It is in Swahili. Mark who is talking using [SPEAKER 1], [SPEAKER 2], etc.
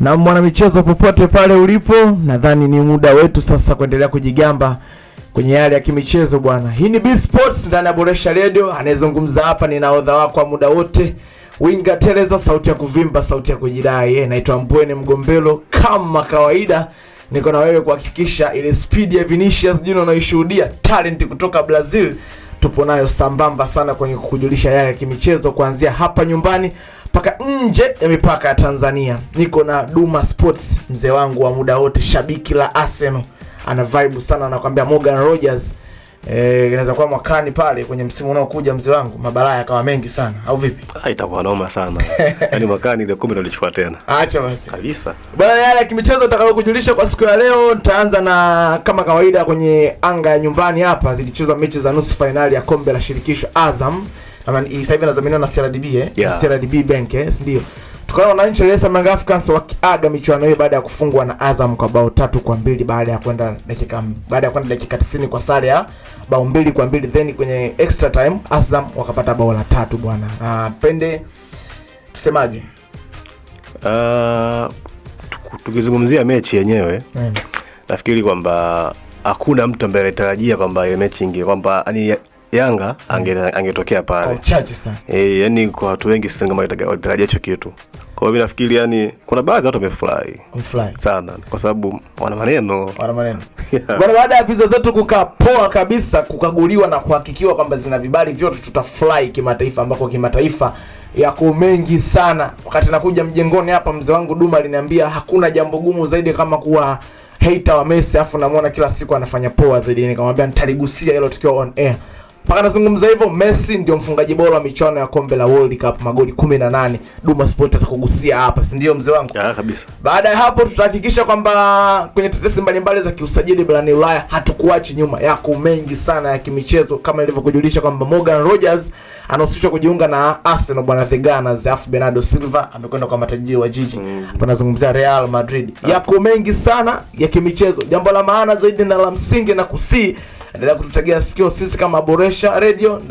[SPEAKER 1] Na mwanamichezo, popote pale ulipo, nadhani ni muda wetu sasa kuendelea kujigamba kwenye yale ya kimichezo bwana. Hii ni B Sports ndani ya Boresha Radio. Anayezungumza hapa ni nahodha wako wa muda wote, Winga Teleza, sauti ya kuvimba, sauti ya kujidai. Naitwa Mbwene Mgombelo. Kama kawaida, niko na wewe kuhakikisha ile speed ya Vinicius Junior unaishuhudia, talent kutoka Brazil, tupo nayo sambamba sana kwenye kukujulisha yale ya kimichezo kuanzia hapa nyumbani mpaka nje ya mipaka ya Tanzania. Niko na Duma Sports, mzee wangu wa muda wote, shabiki la Arsenal, ana vibe sana, anakuambia Morgan Rogers inaweza kuwa mwakani pale kwenye msimu unaokuja, mzee wangu, mabalaa yakawa mengi sana, au vipi?
[SPEAKER 2] Ah, itakuwa noma sana. Yaani mwakani ile kombe nalichukua tena.
[SPEAKER 1] Acha basi.
[SPEAKER 2] Kabisa.
[SPEAKER 1] Bwana, yale ya kimichezo nitakayokujulisha kwa siku ya leo, nitaanza na kama kawaida kwenye anga ya nyumbani hapa zilichezwa mechi za nusu fainali ya kombe la shirikisho Azam. Ama sasa hivi inadhaminiwa na CRDB
[SPEAKER 2] Yeah.
[SPEAKER 1] CRDB Bank, si ndio? Tukaona wananchi wa Young Africans wakiaga michuano hiyo baada ya kufungwa na Azam kwa bao 3-2 baada ya kwenda dakika 90 kwa sare ya bao 2-2, then kwenye extra time Azam wakapata bao la 3 bwana. Pende tusemaje?
[SPEAKER 2] Tukizungumzia mechi yenyewe nafikiri kwamba hakuna mtu ambaye alitarajia kwamba ile mechi inge kwamba yani Yanga angetokea
[SPEAKER 1] Kwa
[SPEAKER 2] pale.
[SPEAKER 1] uchache sana.
[SPEAKER 2] Yani kwa watu wengi sidhani kama walitarajia hicho kitu. Kwa hiyo mimi nafikiri yani kuna baadhi ya watu wamefurahi
[SPEAKER 1] Mfly.
[SPEAKER 2] sana kwa sababu wana maneno.
[SPEAKER 1] Wana maneno. Bwana, baada ya visa zetu kukaa poa kabisa, kukaguliwa na kuhakikiwa kwamba zina vibali vyote, tutafly kimataifa, ambako kimataifa yako mengi sana. Wakati nakuja mjengoni hapa, mzee wangu Duma aliniambia hakuna jambo gumu zaidi kama kuwa hater wa Messi, afu namuona kila siku anafanya poa zaidi. Nikamwambia nitaligusia hilo tukiwa on air. Mpaka nazungumza hivyo, Messi ndio mfungaji bora wa michuano ya kombe la World Cup, magoli 18. Duma Sport atakugusia hapa, si ndio mzee wangu?
[SPEAKER 2] Ya, kabisa.
[SPEAKER 1] Baada ya hapo tutahakikisha kwamba kwenye tetesi mbalimbali za kiusajili barani Ulaya hatukuachi nyuma. Yako mengi sana ya kimichezo kama ilivyokujulisha kwamba Morgan Rogers anahusishwa kujiunga na Arsenal bwana, the Gunners, alafu Bernardo Silva amekwenda kwa matajiri wa jiji. Hapa nazungumzia Real Madrid. Yako mengi sana ya kimichezo. Jambo la maana zaidi na la msingi na kusii, endelea kututegea sikio sisi kama Boresha Radio.